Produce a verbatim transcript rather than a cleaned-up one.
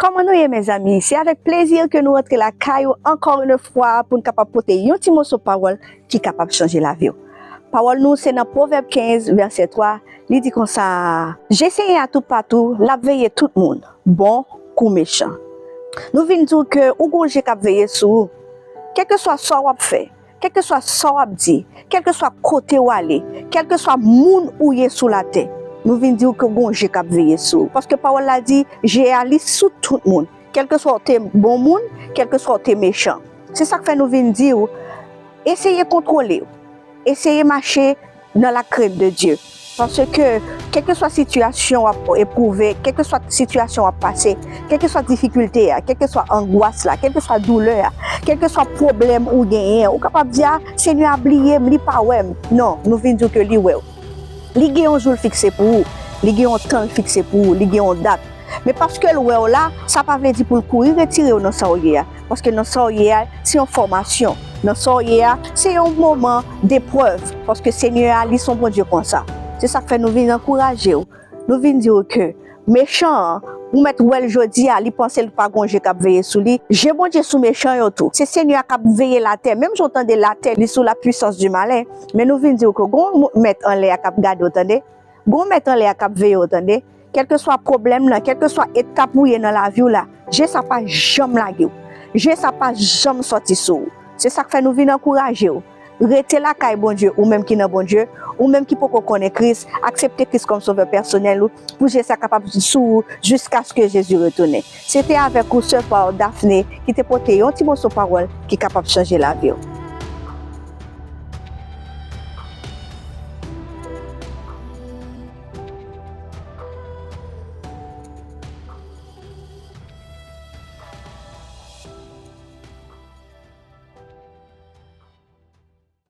Kòman nou ye, mezanmi? Se avèk plezi ke nou rantre lakay ou ankò yon fwa pou n kapab pote yon ti moso pawòl ki kapab chanje lavi w. Pawòl nou se nan Pwovèb kenz, vèsè twa, li di konsa: Je Senyè a toupatou, l ap veye tout moun, bon kou mechan. Nou vin di w ke ou gon je k ap veye sou ou. Kèlkeswa sa w ap fè, kèlkeswa sa w ap di, kèlkeswa kote w ale, kèlkeswa moun ou ye sou latè, nou vin di w ke gon je k ap veye sou ou. Paske pawòl la di, je a li sou tout moun. Kèlkeswa w te bon moun, kèlkeswa w te mechan. Se sa k fè nou vin di w, eseye kontwole w. Eseye mache dans la crainte de Dieu. Paske, kèlkeswa sitiyasyon w ap epwouve, kèlkeswa sitiyasyon w ap pase, kèlkeswa difikilte a, kèlkeswa angwas la, kèlkeswa doulè a, kèlkeswa pwoblèm ou genyen, ou kapab di, a, Senyè a bliye m, li pa wè m. Non, nou vin di w ke li wè w. Li gen yon jou l fikse pou ou, li gen yon tan l fikse pou ou, li gen yon dat. Men paske l wè w la, sa pa vle di pou l kouri retire w nan sa w ye a. Paske nan sa w ye a, se yon fòmasyon. Nan sa w ye a, se yon moman deprèv. Paske Senyè a, li se yon Bondye konsa. Se sa k fè nou vin ankouraje w. Nou vin di w ke mechan an, ou mèt wè l jodi a, li panse l pa gon je k ap veye sou li. Je Bondye sou mechan yo tou. Se Senyè a k ap veye latè. Menm jan w tande latè, li sou la puissance du malin. Men nou vin di w ke gon mèt anlè a k ap gade w, tande. Gon mèt anlè a k ap veye w, tande. Kèlkeswa pwoblèm nan, kèlkeswa etap ou ye nan lavi w la, je sa pa janm lage w. Je sa pa janm sòti sou ou. Se sa k fè nou vin ankouraje w. Rete lakay Bondye, ou menm ki nan Bondye, ou menm ki poko konnen Kris, aksepte Kris kòm sovè pèsonèl ou, pou je sa kapab sou ou jiskaske Jezi retounen. Se te avèk ou, sè pa w, Daphné, ki te pote yon ti moso pawòl ki kapab chanje lavi w.